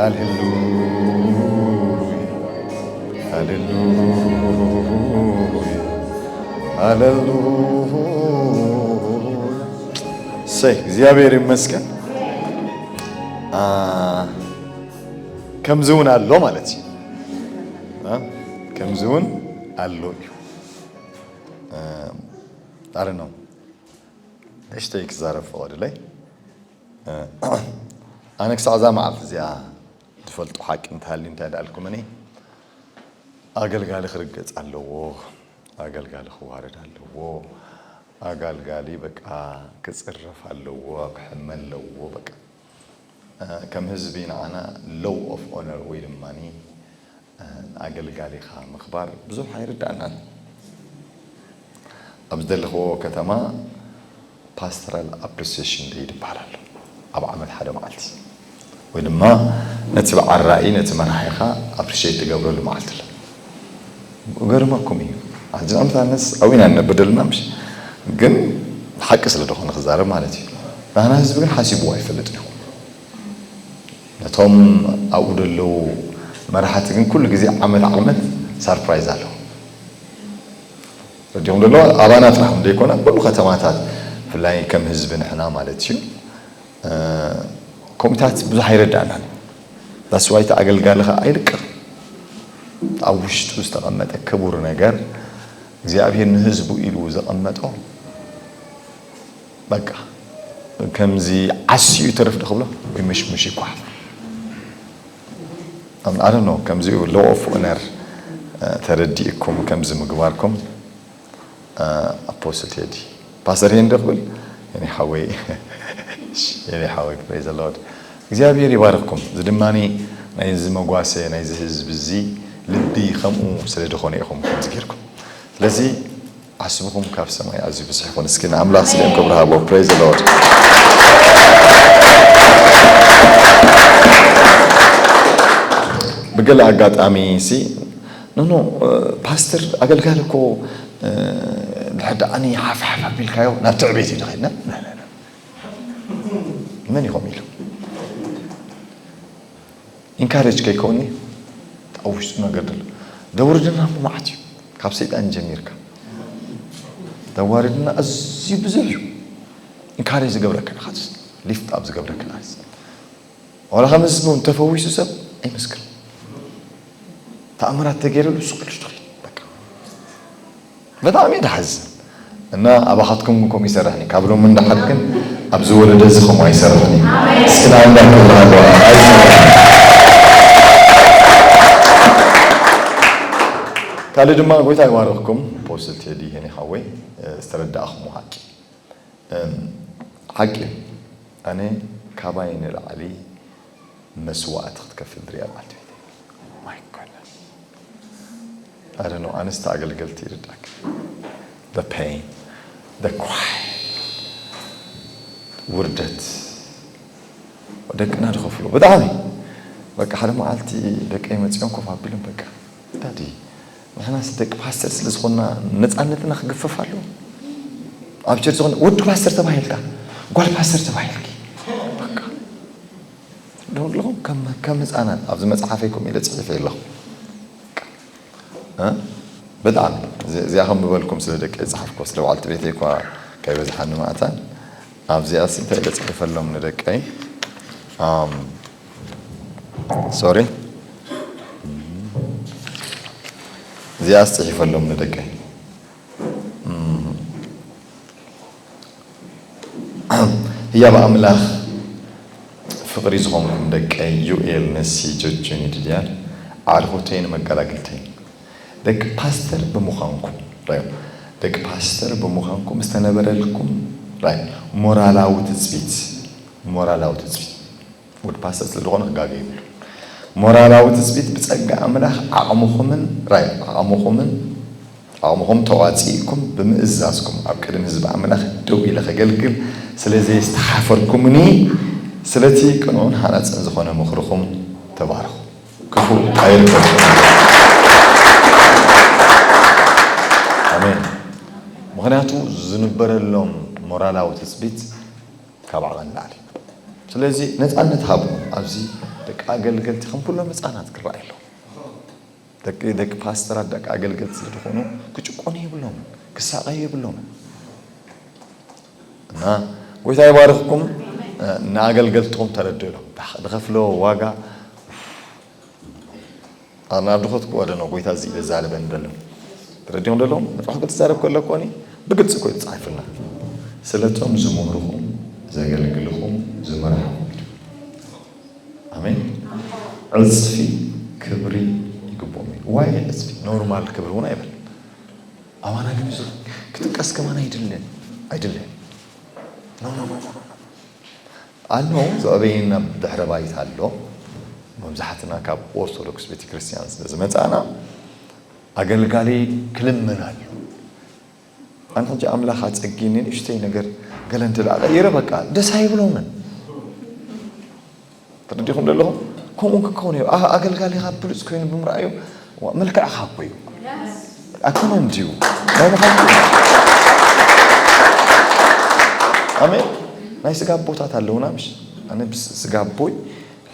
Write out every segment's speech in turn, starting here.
ሃሌሉያ፣ ሃሌሉያ፣ ሃሌሉያ። እሰይ፣ እግዚኣብሔር ይመስገን። አ፣ ከምዚ እውን ኣሎ ማለት እዩ። አ፣ ከምዚ እውን ኣሎ እዩ። አ፣ I don't know። ንእሽተይ ክዛረብ ፍቐዱለይ። እ፣ ኣነ ክሳዕ እዛ መዓልቲ እዚኣ ዝፈልጦ ሓቂ እንተሃልዩ እንታይ ደኣልኩምኒ፣ ኣገልጋሊ ክርገጽ ኣለዎ፣ ኣገልጋሊ ክዋረድ ኣለዎ፣ ኣገልጋሊ በቃ ክጽረፍ ኣለዎ፣ ክሕመ ኣለዎ። በቃ፣ እ፣ ከም ህዝቢ ንዓና low of honor ወይ ድማኒ ንኣገልጋሊኻ ምኽባር ብዙሕ ኣይርዳእናን። ኣብ ዝደለኽዎ ከተማ ፓስተራል ኣፕሪሲዬሽን ደይ ይበሃል ኣሎ። ኣብ ዓመት ሓደ መዓልቲ ወይ ድማ ነቲ በዓል ራእይ፣ ነቲ መራሒኻ ኣፕሪሲዬት ትገብረሉ መዓልቲ ኣሎ። ገርመኩም እዩ። ሕጂ ንኣብነት ኣነስ ኣብኡ ኢና ንነብር ዘለና፣ ምሽ ግን ሓቂ ስለ ዝኾነ ክዛረብ ማለት እዩ። ናህና ህዝቢ ግን ሓሲብዎ ኣይፈልጥን እዩ። ነቶም ኣብኡ ዘለዉ መራሕቲ ግን ኩሉ ግዜ ዓመት ዓመት ሳርፕራይዝ ኣለዎ። ረዲኹም ዘለዉ ኣባና ጥራሕ ዘይኮነ ኩሉ ከተማታት፣ ብፍላይ ከም ህዝቢ ንሕና ማለት እዩ። እ፣ ኮሚታት ብዙሕ ኣይረዳእናን። ዳስዋይ እቲ ኣገልጋሊ ኸዓ ኣይልቅቕ። ኣብ ውሽጡ ዝተቐመጠ ክቡር ነገር እግዚኣብሔር ንህዝቡ ኢሉ ዘቐመጦ በቃ ከምዚ ዓስዩ ተረፍ ዶ ክብሎ ወይ መሽሙሽ ይኳሕ። ኣም-፣ I don't know፣ ከምዚኡ ሎ ኦፍ ኦነር፣ እ፣ ተረዲእኩም ከምዚ ምግባርኩም፣ እ፣ ኣፖስትል ቴዲ፣ ፓስተር ሄን ዶ ክብል? የኔ ሓወይ፣ የኔ ሓወይ፣ ፕሬዝ ዘ ሎርድ። እግዚኣብሔር ይባርኽኩም። እዚ ድማኒ ናይዚ መጓሰ ናይዚ ህዝቢ እዚ ልቢ ከምኡ ስለ ዝኾነ ኢኹም ከምዚ ጌርኩም። ስለዚ ዓስብኹም ካብ ሰማይ ኣዝዩ ብዙሕ ይኹን። እስኪ ንኣምላኽ ስሌም ክብሪ ሃቦ። ፕሬዝ ዘ ሎርድ። ብገለ ኣጋጣሚ ሲ፣ ኖ፣ ኖ፣ እ፣ ፓስተር ኣገልጋሊ እኮ፣ እ፣ ድሕር ደኣኒ ሓፍ ሓፍ ኣቢልካዮ ናብ ትዕቤት እዩ ዝኸይድ። ና፣ ና፣ ና፣ ና። መን ኢኹም ኢሉ? ኢንካሬጅ ከይከውኒ ኣብ ውሽጡ ነገር ደሎ። ደውርድና እሞ መዓት እዩ። ካብ ሰይጣን ጀሚርካ። ደዋርድና ኣዝዩ ብዙሕ እዩ። ኢንካሬጅ ዝገብረካ ኢኻ። ሊፍት ኣብ ዝገብረካ ኢኻ። ዋላ ካብ ህዝቢ እውን ተፈዊሱ ሰብ ኣይመስክርን። ተኣምራት ተገይረሉ ሱቕ ኢሉ ትኸይድ። በቃ። በጣዕሚ እዩ ዝሓዝን። እና ኣባኻትኩም እውን ከምኡ ይሰርሕን እዩ። ካብ ሎሚ ንደሓር ግን ኣብዚ ወለዶ እዚ ከምኡ ኣይሰርሕን እዩ። እስኪ ንኣምላኽ ክብሪ ሃለዋ። ኣይሰርሕን። ካልእ ድማ ጎይታ ይባርኽኩም። ፖስል ቴዲ፣ ሄኒ ሓወይ፣ ዝተረዳእኹም ሓቂ። እም፣ ሓቂ እዩ። ኣነ ካባይ ንላዕሊ መስዋእቲ ክትከፍል ዝሪኣ በዓልቲ ቤተይ። My goodness። I don't know፣ ኣንስቲ ኣገልገልቲ ይርዳእክ። The pain፣ the cry፣ ውርደት። ደቅና ዝኸፍሉ ብጣዕሚ በቃ፣ ሓደ መዓልቲ ደቀይ መጺኦም ኮፍ ኣቢሎም በቃ፣ ዳዲ፣ ንሕናስ ደቂ ፓስተር ስለ ዝኾንና ነጻነትና ክግፈፍ ኣለዎ? ኣብ ቸርች ዝኾነ ወዲ ፓስተር ተባሂልካ፣ ጓል ፓስተር ተባሂልኪ፣ በቃ፣ ደው ኣለኹም ከም፣ ከም ህጻናት። ኣብዚ መጽሓፈይ ከምኡ ኢለ ጽሒፈ ኣለኹ። እ? ብጣዕሚ እዚ-፣ እዚኣ ከም ዝበልኩም ስለ ደቀይ ዝጸሓፍኩ፣ ስለ በዓልቲ ቤተይ እኳ ከይበዝሓኒ መኣታን፣ ኣብዚኣ ሲ እንታይ ኢለ ጽሒፈሎም ንደቀይ? ኣም፣ ሶሪ። እዚኣስ ጽሒፈሎም ንደቀይ። እም፣ ህያብ ኣምላኽ ፍቕሪ ዝኾንኩም ደቀይ፣ ዩኤል፣ ነሲ፣ ጆጆን፣ ይድልያን፣ ኣዕርኹተይን መገላግልተይን፣ ደቂ ፓስተር ብምዃንኩም፣ ራዮ፣ ደቂ ፓስተር ብምዃንኩም ዝተነበረልኩም፣ ራዮ፣ ሞራላዊ ትጽቢት፣ ሞራላዊ ትጽቢት፣ ወዲ ፓስተር ስለ ዝኾነ ክጋገ ይብሉ። ሞራላዊ ትጽቢት ብጸጋ ኣምላኽ ዓቕምኹምን፣ ራይ፣ ዓቕምኹምን፣ ዓቕምኹም ተዋጺእኩም ብምእዛዝኩም ኣብ ቅድሚ ህዝቢ ኣምላኽ ደው ኢለ ከገልግል ስለ ዘየስተሓፈርኩምኒ፣ ስለቲ ቅኑዕን ሃናጽን ዝኾነ ምኽርኹም ተባረኹ። ክፉእ ኣይርፈድኩም። ኣሜን። ምኽንያቱ ዝንበረሎም ሞራላዊ ትጽቢት ካብ ዓቐን ንላዕሊ። ስለዚ ነጻነት ሃብዎም። ኣብዚ ደቂ ኣገልገልቲ ከም ኩሎም ህፃናት ክረኣዩ ኣለዎም። ደቂ ደቂ ፓስተራት፣ ደቂ ኣገልገልቲ ስለ ዝኾኑ ክጭቆኑ የብሎምን፣ ክሳቐዩ የብሎምን። እና ጎይታ ይባርኽኩም። ንኣገልገልትኹም ተረድእሎም። ዝኸፍልዎ ዋጋ ኣነ ኣብ ድኾት ክወደ ነው ጎይታ እዚ ዘዛረበን ዘሎ። ተረዲኹም ዘለኹም? መጽሓፍ ቅዱስ ትዛረብ ከሎ እኮ እኔ ብግልጺ እኮ እዩ ተጻሒፉልና። ስለቶም ዝምህርኹም፣ ዘገልግልኹም፣ ዝመርሕኹም። ኣሜን። ዕጽፊ ክብሪ ይግብኦም እዩ። ዋይ ዕጽፊ? ኖርማል ክብሪ እውን ኣይበል። ኣማና ግን ይዞ ክትጥቀስ ከማን ኣይድልን፣ ኣይድልን። ኖ፣ ኖ፣ ኖ፣ ኖ፣ ኖ። ኣሎ፣ ዘዕበየና ድሕረ ባይታ ኣሎ። መብዛሕትና ካብ ኦርቶዶክስ ቤተክርስትያን ስለ ዝመጻና ኣገልጋሊ ክልምን ኣሎ። ኣነ ሕጂ ኣምላኽ ኣጸጊኒ ንእሽተይ ነገር ገለ እንተ ደኣ ቀይረ በቃ ደስ ኣይብሎምን። ተረዲኹም ዘለኹም? ከምኡ ክንከውን እዩ። ኣ-፣ ኣገልጋሊኻ ብሉጽ ኮይኑ ብምርኣዩ፣ ዋ፣ መልክዕኻ እኮ እዩ። ኣይኮነን ድዩ? ናይ ብሓቂ። ኣሜን። ናይ ስጋ ኣቦታት ኣለውና፣ ምሽ? ኣነ ብስ-፣ ስጋ ኣቦይ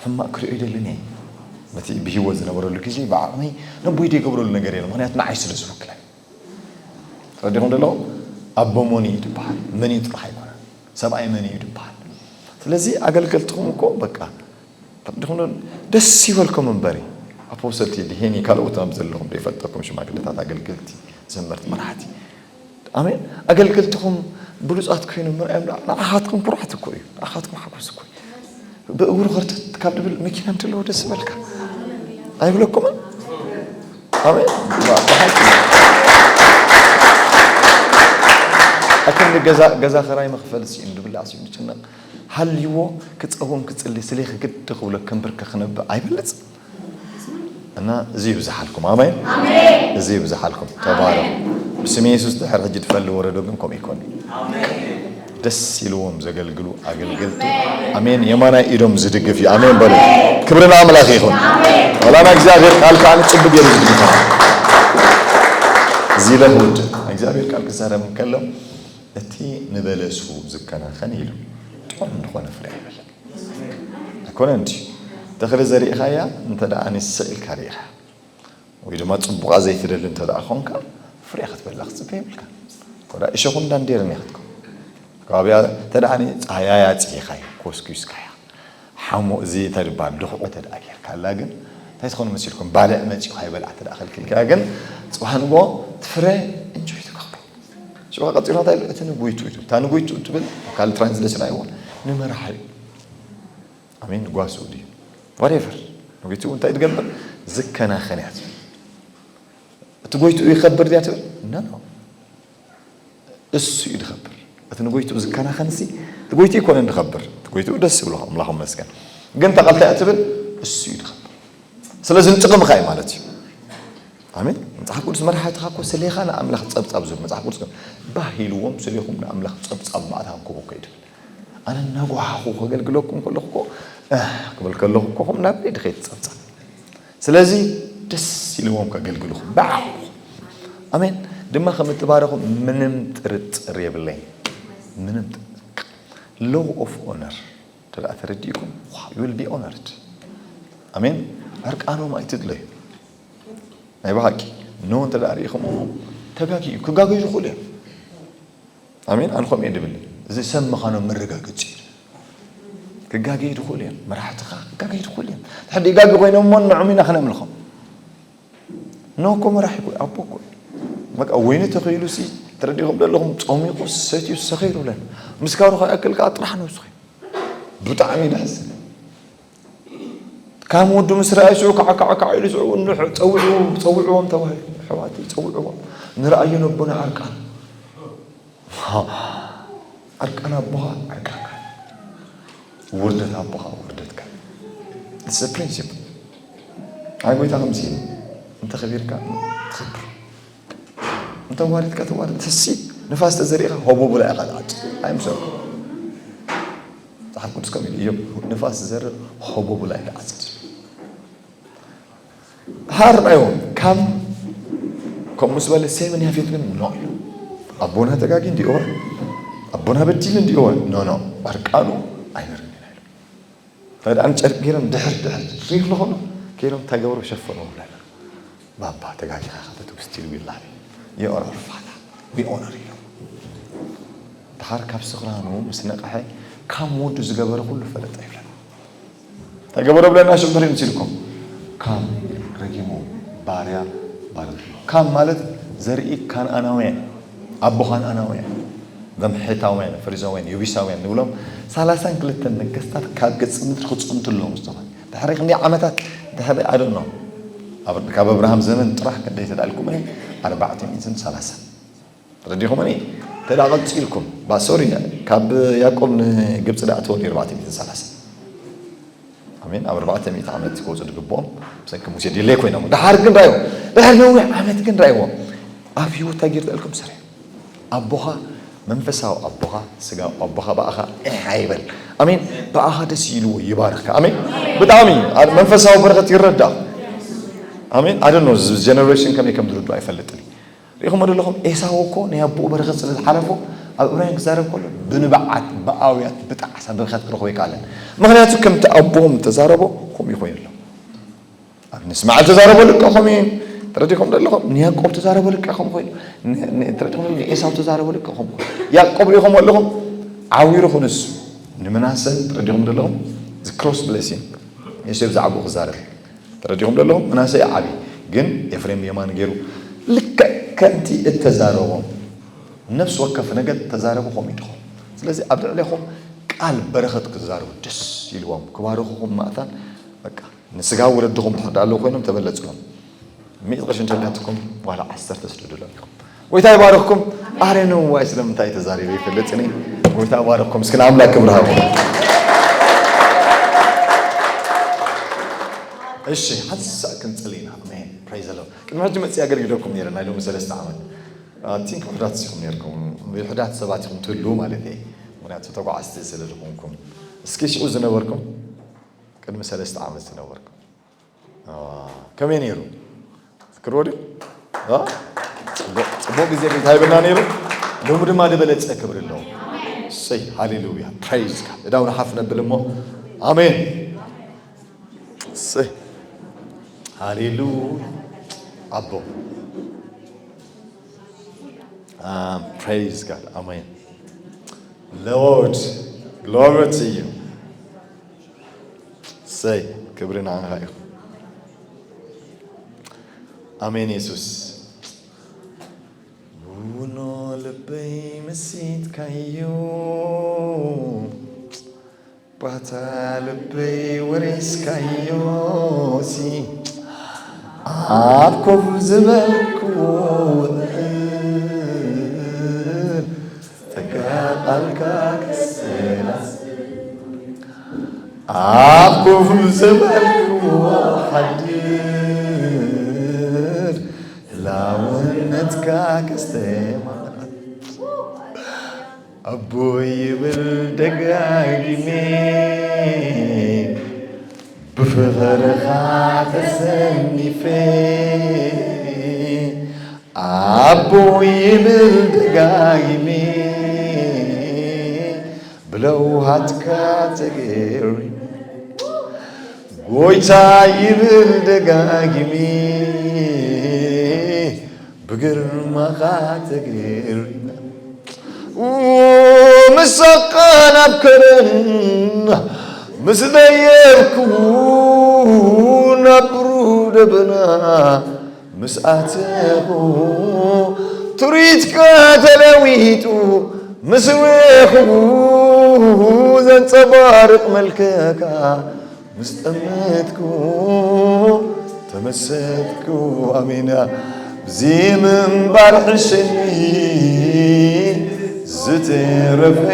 ሕማቕ ክርእዮ ኣይደልን እየ። ነቲ ብህይወት ዝነበረሉ ግዜ ብዓቕመይ ነቦይ ዘይገብረሉ ነገር የለን። ምኽንያቱ ንዓይ ስለ ዝውክለኒ። ተረዲኹም ዘለኹም? ኣቦ መን እዩ ዝበሃል? መን እዩ ጥራሕ ኣይኮነን። ሰብኣይ መን እዩ ዝበሃል? ስለዚ ኣገልገልትኹም እኮ በቃ፣ ተረዲኹም ዶ? ደስ ይበልኩም እምበሪ። ኣፖስተል ቴዲ፣ ሄኒ፣ ካልኦት ኣብ ዘለኹም ዘይፈልጠኩም ሽማግለታት፣ ኣገልገልቲ፣ ዘመርቲ፣ መራሕቲ። ኣሜን። ኣገልገልትኹም ብሉጻት ኮይኖም ምርኣዮም ንዓኻትኩም ኩርዓት እኮ እዩ። ንዓኻትኩም ሓጎስ እኮ እዩ። ብእግሩ ኸርተት ካብ ድብል መኪና እንትለዎ ደስ ይበልካ። ኣይብለኩምን? ኣሜን። ብሓቂ። ኣክንዲ ገዛ፣ ገዛ ኸራይ መኽፈል ስኢኑ፣ ድብላዕ ስኢኑ፣ ዝጭነቕ ሃልይዎ፣ ክጸውም፣ ክጽሊ፣ ስሌኺ ግዲ ክብሎ፣ ከንብርከ ክነብእ ኣይበልጽ? እና እዚ ይብዝሓልኩም። ኣሜን። ኣሜን። እዚ ይብዝሓልኩም። ተባረኹ። ኣሜን። ብስም የሱስ ድሕሪ ሕጂ ትፈሊ ወረዶ ግን ከምኡ ይኮን። ኣሜን። ደስ ኢልዎም ዘገልግሉ ኣገልገልቱ። ኣሜን። ኣሜን። የማናይ ኢዶም ዝድግፍ እዩ። ኣሜን በሉ። ኣሜን። ክብሪ ንኣምላኽ ይኹን። ኣሜን። ወላና እግዚኣብሔር ቃል ከዓ ንጽቢ ገይሩ ዝድግፍ። እዚ ኢለ ክውድእ። እግዚኣብሔር ቃል ክዛረብ እንከሎ፣ እቲ ንበለሱ ዝከናኸን ኢሉ ጥዑም ዝኾነ ፍረ ይበልዕ። ኣይኮነን ድዩ? ተኽሊ ዘሪእኻያ እንተ ደኣ ንስቕ ኢልካ ርኢኻ፣ ወይ ድማ ጽቡቓ ዘይትደሊ እንተ ደኣ ኾንካ፣ ፍሬ ክትበላ ክትጽበ የብልካ። ኮዳ እሾኹን ዳንዴርን እያ ክትከውን። ከባቢያ እንተ ደኣ ጻህያያ ጽሒኻያ፣ ኮስኪስካያ፣ ሓሞ እዚ እንታይ ድበሃል፣ ድኹዒ እንተ ደኣ ጌርካላ ግን፣ እንታይ ትኾን መሲልኩም? ባልዕ መጺኡ ከይበልዓ እንተ ደኣ ከልኪልካያ ግን፣ ጽባሕ ንግሆ እቲ ፍረ እንጆይ ትገብሮ። ሽዑ ቀጺሉ እንታይ ኢሉ? እቲ ንጉይቱ ኢሉ። እታ ንጉይቱ እትብል ካልእ ትራንስሌሽን ኣይዋ ንመራሒ እዩ። ኣሜን። ጓስኡ ድዩ? ዋትኤቨር። ንጉይቱ እንታይ ትገብር? ዝከናኸን እያ ትብል። እቲ ጎይቱ ይኸብር ድያ ትብል? ኖ፣ ኖ። እሱ እዩ ዝኸብር። እቲ ንጎይቱ ዝከናኸን ሲ፣ እቲ ጎይቱ ይኮነን ዝኸብር። እቲ ጎይቱ ደስ ይብሎ፣ ኣምላኽ ይመስገን። ግን እታ ቃል እንታይ እያ ትብል? እሱ እዩ ዝኸብር። ስለዚ ንጥቕምኻ እዩ ማለት እዩ። ኣሜን። መጽሓፍ ቅዱስ መራሕትኻ እኮ ስሌኻ ንኣምላኽ ጸብጻብ ዝብል መጽሓፍ ቅዱስ ግን፣ ባህ ኢልዎም ስሌኹም ንኣምላኽ ጸብጻብ ማእታ ክህቡ እኮ እዩ ዝብል። ኣነ እናጓሓኹ ከገልግለኩም ከለኹ እኮ፣ ኣህ፣ ክብል ከለኹ እኮ፣ ከም ናበይ ድኸይድ ጸብጻብ። ስለዚ ደስ ኢልዎም ከገልግልኹም፣ ባዕኹም። ኣሜን። ድማ ከም እትባረኹ ምንም ጥርጥር የብለይን። ምንም ጥርጥር። Law of honor ተደኣ ተረዲእኩም፣ you will be honored። ኣሜን። ዕርቃኖም ኣይትድለዩ። ናይ ብሓቂ፣ ኖ እንተ ደኣ ርኢኹም፣ ተጋግዩ፣ ክጋገዩ ይኽእሉ እዮም። ኣሜን። ኣነ ከምኡ እየ ድብል። እዚ ሰብ ምዃኖም መረጋገጺ እዩ። ክጋገዩ ይኽእሉ እዮም። መራሕትኻ ክጋገዩ ይኽእሉ እዮም። ድሕር ይጋገ ኮይኖም እሞ ንዖም ኢና ክነምልኾም። ኖ እኮ መራሒ እኮ፣ ኣቦ እኮ። በቃ ወይኒ ተኺሉ ሲ፣ ተረዲኹም ዘለኹም፣ ጾሚቑ፣ ሰትዩ፣ ሰኺሩ ብለን። ምስካሩ ከይኣክል ከኣ ጥራሕ ነብሱ ኾይኑ። ብጣዕሚ ደስ ዝብል። ካም ወዱ ምስ ረኣየ ሽዑ ካዕ፣ ካዕ፣ ካዕ ኢሉ ሽዑ እንሕ-፣ ጸውዕዎ፣ ጸውዕዎም ተባሂሉ። ኣሕዋተይ፣ ጸውዕዎም። ንረኣዮ ነቦና ዓርቃን። ዓርቃን ኣቦኻ፣ ዓርቃንካ። ውርደት ኣቦኻ፣ ውርደትካ። It's a principle። ኣይ ጎይታ ከምዚ እዩ። እንተ ኸቢርካ፣ ትኸብር። እንተ ዋሪድካ፣ ትዋረድ። ተሲ ንፋስ ተዘሪእኻ፣ ሆቦ ብላ ኢኻ ትዓጽድ። ኣይምሰልኩ። መጽሓፍ ቅዱስ ከምኡ ኢሉ፣ እዮብ ንፋስ ዝዘርእ ሆቦ ብላ ኢኻ ትዓጽድ። ሃር ናዮም፣ ካም፣ ከምኡ ምስ በለ፣ ሴምን ያፌት ግን ኖ ኢሉ። ኣቦና ተጋጊ እንዲእወ፣ ኣቦና በዲል እንዲእወ፣ ኖ፣ ኖ፣ ዕርቃኑ ኣይነርን ኢና ኢሉ። ፈድኣን ጨርቂ ገይሮም ድሕር ድሕር ሪክ ዝኾኑ ከይዶም እንታይ ገብሩ ሸፈኑ ብለና። ባባ ተጋጊኻ ከተትውስቲ ኢሉ ይላል። የኦረር ፋታ ቢኦነር ኢሎም። ድሓር ካብ ስኽራኑ ምስ ነቕሐ ካም ወዱ ዝገበረ ኩሉ ፈለጠ ይብለና። እንታይ ገበረ ብለና ሽዑ ድሕሪ ምስ ኢልኩም? ካም ረጊሙ ባርያ ባረኪ። ካም ማለት ዘርኢ ካንኣናውያን፣ ኣቦ ካንኣናውያን፣ ዘም ሒታውያን፣ ፈሪዛውያን፣ የቡሳውያን ንብሎም ሰላሳን ክልተን ነገስታት ካብ ገጽ ምድሪ ክጸንቱ ኣለዎም ዝተባህለ። ድሕሪ ክንደይ ዓመታት ድሕሪ ኣደኖ ካብ ኣብርሃም ዘመን ጥራሕ ክንደይ ተዳልኩም? ኣርባዕተ ሚእትን ሰላሳን ተረዲኹምኒ? ተዳ ቀጺልኩም። ባ-፣ ሶሪ፣ ካብ ያዕቆብ ንግብጺ ደኣ ተወልዩ ኣርባዕተ ሚእትን ሰላሳ። ኣሜን። ኣብ ኣርባዕተ ሚእቲ ዓመት ክወጹ ዝግብኦም ብሰንኪ ሙሴ ዲሌ ኮይኖም። ድሓር ግን ራእይዎ። ድሕሪ ነዊሕ ዓመት ግን ራእይዎ። ኣብ ህይወት እንታይ ገይሩ ተልኩም ሰሪሑ? ኣቦኻ፣ መንፈሳዊ ኣቦኻ፣ ስጋ ኣቦኻ ብኣኻ እሕ ኣይበል። ኣሜን። ብኣኻ ደስ ኢልዎ ይባርኽካ። ኣሜን። ብጣዕሚ ኣ-፣ መንፈሳዊ በረኸት ይረዳ። ኣሜን። ኣደኖ ጀነሬሽን ከመይ ከም ዝርዱ ኣይፈልጥን። ሪኢኹሞ ዘለኹም፣ ኤሳው እኮ ናይ ኣቦኡ በረኸት ስለ ዝሓለፎ፣ ኣብ እብራውያን ክዛረብ ከሎ፣ ብንብዓት፣ ብኣውያት፣ ብጣዕሳ በረኸት ክረኽቦ ኣይከኣለን። ምኽንያቱ፣ ከምቲ ኣቦኦም ተዛረቦ፣ ከምኡ ይኾይኑ ኣሎ። ኣብ ንስማዕል ተዛረቦ ልክዕ ከምኡ እዩ። ተረዲኹም ዘለኹም፣ ንያዕቆብ ተዛረቦ ልክዕ ከምኡ ኮይኑ፣ ን-፣ ን-፣ ተረዲኹም፣ ንኤሳው ተዛረቦ ልክዕ ከምኡ ኮይኑ። ያዕቆብ ሪኢኹሞ ኣለኹም፣ ዓዊሩ ኹንሱ፣ ንምናሰን ተረዲኹም ዘለኹም፣ እዚ ክሮስ ብሌሲንግ፣ ዮሴፍ ዝዓብኡ ክዛረብ። ተረዲኹም ዘለኹም፣ ምናሰ እዩ ዓቢ፣ ግን ኤፍሬም የማን ገይሩ። ልክዕ ከምቲ እተዛረቦ፣ ነፍሲ ወከፍ ነገድ ተዛረቡ፣ ከምኡ ኢድኹም። ስለዚ ኣብ ልዕሌኹም ቃል በረኸት ክዛረቡ ደስ ኢልዎም፣ ክባርኹኹም ማእታን፣ በቃ፣ ንስጋ ወለድኹም ድሕር ዳለዉ ኮይኖም ተበለጽሎም። ሚእቲ ቅርሺ እንተልያትኩም፣ ዋላ ዓሰርተ ስደዱሎም ኢኹም። ጎይታ ይባርኽኩም። ኣረ ንዋይ ስለምንታይ ተዛሪበ ይፈልጥኒ። ጎይታ ይባርኽኩም። እስኪ ንኣምላክ ክብሪ ሃቡ። እሺ፣ ሓንሳእ ክንጽሊ ኢና። ኣሜን። ፕሬዝ ዘ ሎርድ። ቅድሚ ሕጂ መጽእ ኣገልግለኩም ነይረ፣ ናይ ሎሚ ሰለስተ ዓመት። ኣይ ቲንክ ውሕዳት ሲኹም ነይርኩም። ውሕዳት ሰባት ኢኹም ትህልዉ ማለት እየ። ምኽንያቱ ተጓዓዝቲ ስለ ዝኾንኩም። እስኪ ሽዑ ዝነበርኩም፣ ቅድሚ ሰለስተ ዓመት ዝነበርኩም። አ፣ ከመይ ነይሩ? ትዝክርዎ ድዩ? አ? ጽቡቕ፣ ጽቡቕ ግዜ ጌታ ይበልና ነይሩ። ሎሚ ድማ ዝበለጸ ክብሪ ኣለዎ። እሰይ፣ ሃሌሉያ፣ ፕሬዝ ጋድ። እዳው ንሓፍ ነብል እሞ፣ ኣሜን። እሰይ፣ ሃሌሉያ፣ ኣቦ። አ፣ ፕሬዝ ጋድ፣ ኣሜን። ሎርድ፣ ግሎሪ ቱ ዩ። እሰይ፣ ክብሪ ንዓኻ ይኹን። ኣሜን የሱስ። ውኖ ልበይ መሲጥካዮ፣ ባታ ልበይ ወሪስካዮሲ፣ ኣብ ኮፍ ዝበልክዎ ጸጋ ቃልካ ክሰላስ፣ ኣብ ኮፍ ዝበልክዎ ሓድር፣ ህላውነትካ ከስተማቕር። ኣቦይ ይብል ደጋጊመ፣ ብፍቕርኻ ተሰኒፈ። ኣቦይ ይብል ደጋጊመ፣ ብለውሃትካ ተገሪመ። ጎይታ ይብል ደጋጊመ፣ ብግርማኻ ተገሪመ። ምሳኻ ናብ ከረን ምስ ደየብኩ፣ ናብ ብሩህ ደበና ምስ ኣተኹ፣ ትርኢትካ ተለዊጡ ምስ ረኹ፣ ዘንጸባርቕ መልክዕካ ምስ ጠመትኩ፣ ተመሰጥኩ። ኣሜን። ብዚ ምንባር ሕሸኒ፣ ዝተረፈ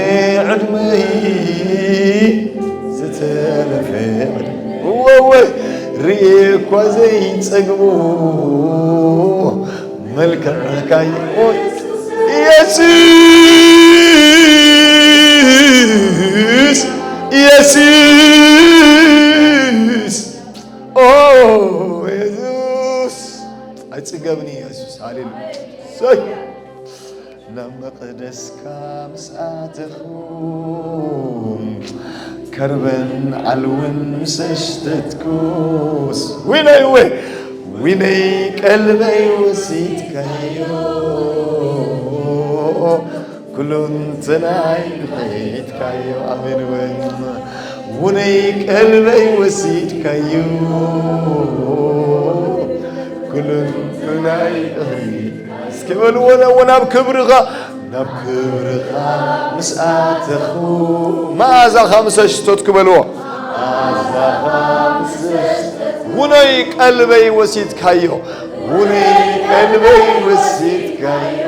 ዕድመይ፣ ዝተረፈ ዕድመይ፣ እወ፣ እወ፣ ርእየ እኳ ዘይጸግቦ፣ መልክዕካ ይቆይ የሱስ፣ የሱስ፣ ኦ የሱስ፣ ኣይጽገብኒ የሱስ። ሃሌሉያ። ሰይ። ናብ መቕደስካ ምስ ኣተኹ፣ ከርበን ዓልውን ምስ ኣሽተትኩስ፣ ዊነይ ወይ፣ ዊነይ ቀልበይ ወሲድካዮ፣ ኩሉንትናይ ብሒትካዮ። ኣሜን ወይ፣ ውነይ ቀልበይ ወሲድካዮ፣ ኩሉንትናይ ብሒት-፣ እስኪ በልዎ፣ ናብ ክብርኻ፣ ናብ ክብርኻ ምስ ኣተኹ፣ መኣዛኻ ምስ ኣሽተትኩ በልዎ። መኣዛኻ ምስ ኣሽተትኩ፣ ውነይ ቀልበይ ወሲድካዮ፣ ውነይ ቀልበይ ወሲድካዮ፣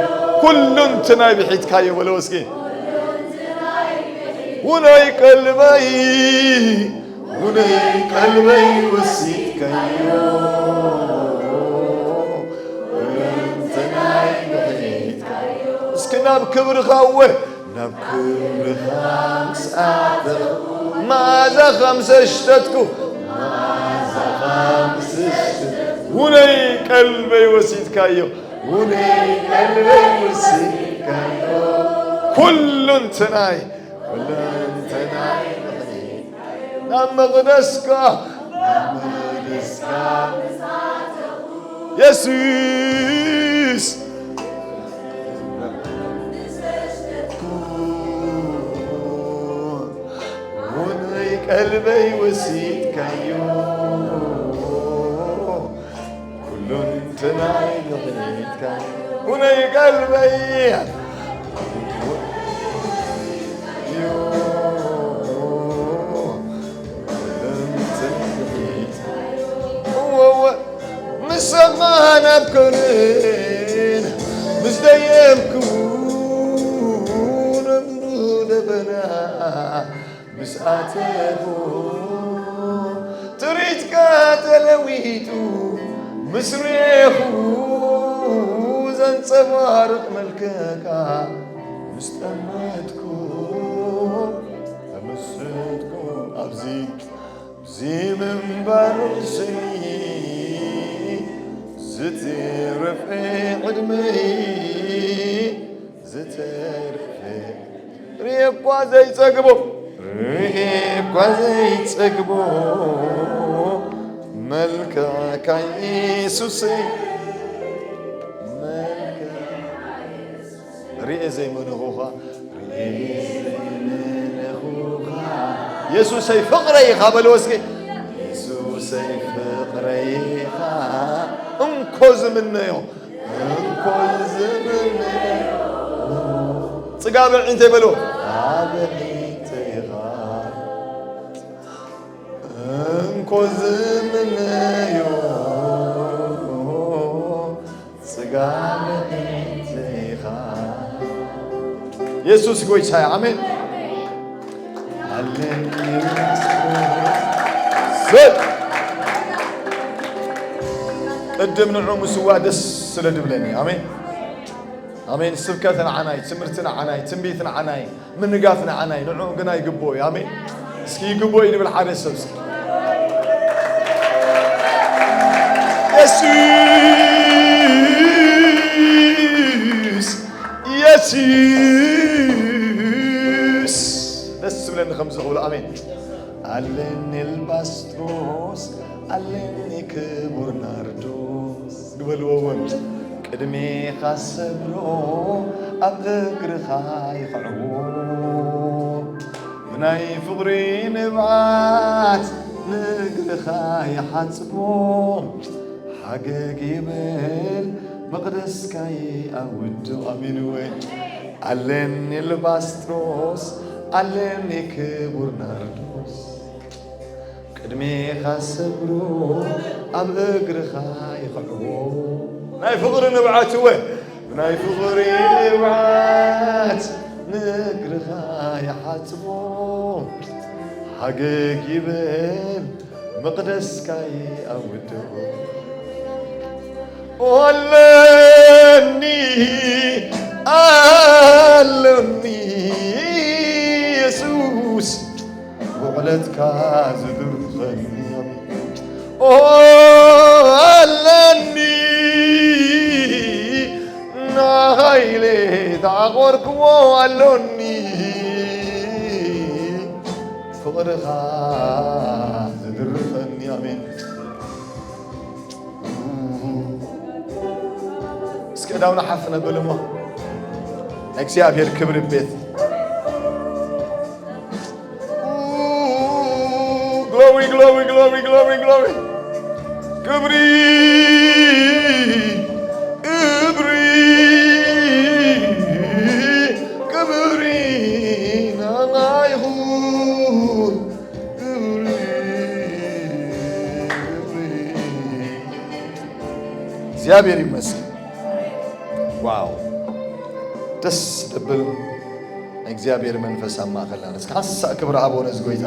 ኩሉንትናይ ብሒትካዮ በልዎ እስኪ። ውነይ ቀልበይ፣ ውነይ ቀልበይ ወሲድካዮ፣ ኩሉንትናይ ብሒትካዮ። እስኪ ናብ ክብርኻ እወ፣ ናብ ክብርኻ ምስ ኣተኹ፣ መኣዛኻ ምስ ኣሽተትኩ፣ መኣዛኻ ምስ ኣሽተትኩ፣ ውነይ ቀልበይ ወሲድካዮ፣ ውነይ ቀልበይ ወሲድካዮ፣ ኩሉንትናይ፣ ኩሉንትናይ ብሒት-፣ ናብ መቕደስካ፣ ናብ መቕደስካ የሱስ፣ ውነይ ቀልበይ ወሲድካዮ፣ ኩሉንትናይ ብሒትካዮ፣ ውነይ ቀልበይ እወ፣ እወ። ምሳኻ ናብ ከርበን ምስ ደየብኩ፣ ነብሩ ደበና ምስ ኣተኹ፣ ትርኢትካ ተለዊጡ ምስ ርኤኹ፣ ዘንጸባርቕ መልክዕካ ምስ ጠመትኩ፣ ተመስጥኩ ኣብዚ፣ እዚ ምንባር ስኒ ዝትረፈ ዕድመይ፣ ዝትረፈ ርእየ እኳ ዘይጸግቦ፣ ርእየ እኳ ዘይጸግቦ መልክዕካ የሱሰይ፣ መልክዕ ርእየ ዘይመነኹኻ፣ ርእየ ዘይመነኹኻ። የሱሰይ ፍቕረይ ኢኻ በልዎ እስኪ። የሱሰይ ፍቕረይ ኢኻ። እንኮ ዝምነዮ፣ እንኮ ዝምነዮ። ጽጋብ ኣዒንተይ በልዎ። ጽጋብ ኣዒንተይ ኢኻ። እንኮ ዝምነዮ ጽጋብ ኣዒንተይ ኢኻ። የሱስ ጎይታየ፣ ኣሜን። ኣለኒ ዘ-፣ ቅድም ንዑ ምስዋ ደስ ስለ ድብለኒ። ኣሜን፣ ኣሜን። ስብከት ንዓናይ፣ ትምህርቲ ንዓናይ፣ ትንቢት ንዓናይ። ምንጋፍ ንዓናይ፣ ንዕኡ ግና ይግብኦ እዩ። ኣሜን። እስኪ ይግብኦ እዩ ንብል ሓደ ሰብ እስኪ። የሱስ፣ የሱስ። ደስ ዝብለኒ ከምዚ ክብሎ። ኣሜን። ኣለኒ ኣልባስጥሮስ፣ ኣለኒ ክቡር ናርዶስ። ግበልዎ እውን። ቅድሜኻ ሰብሮ ኣብ እግርኻ ይኽዕዎ፣ ብናይ ፍቕሪ ንብዓት ንእግርኻ ይሓጽቦ፣ ሓገግ ይበል መቕደስካ ይኣውዶ። ኣሜን ወይ። ኣለኒ ኣልባስጥሮስ፣ ኣለኒ ክቡር ናርዶስ፣ ቅድሜኻ ሰብሮ ኣብ እግርኻ ይኽዕዎ። ናይ ፍቕሪ ንብዓት እወ፣ ናይ ፍቕሪ ንብዓት ንእግርኻ ይሓጽቦ። ሓገግ ይበል መቕደስካ ይኣውዶ። ኣለኒ፣ ኣለኒ የሱስ ውዕለትካ ዝድርኸኒ። ኦ ኣለኒ፣ ንሃይለ ተዓቆርክዎ ኣሎኒ። ፍቕሪ ፍቕርኻ ዝድርኸኒ። ኣሜን። እስከ ዳውና ሓፍ ነብል እሞ እግዚኣብሔር ክብሪ ቤት። Glory, glory, glory, glory, glory. ክብሪ፣ ክብሪ፣ ክብሪ ናና ይኹን። ክብሪ፣ ክብሪ። እግዚኣብሔር ይመስገን። ዋው፣ ደስ ደብል። እግዚኣብሔር መንፈስ ኣብ ማእከልና። እስኪ ሓንሳእ ክብሪ ሃቦ ነዚ ጎይታ።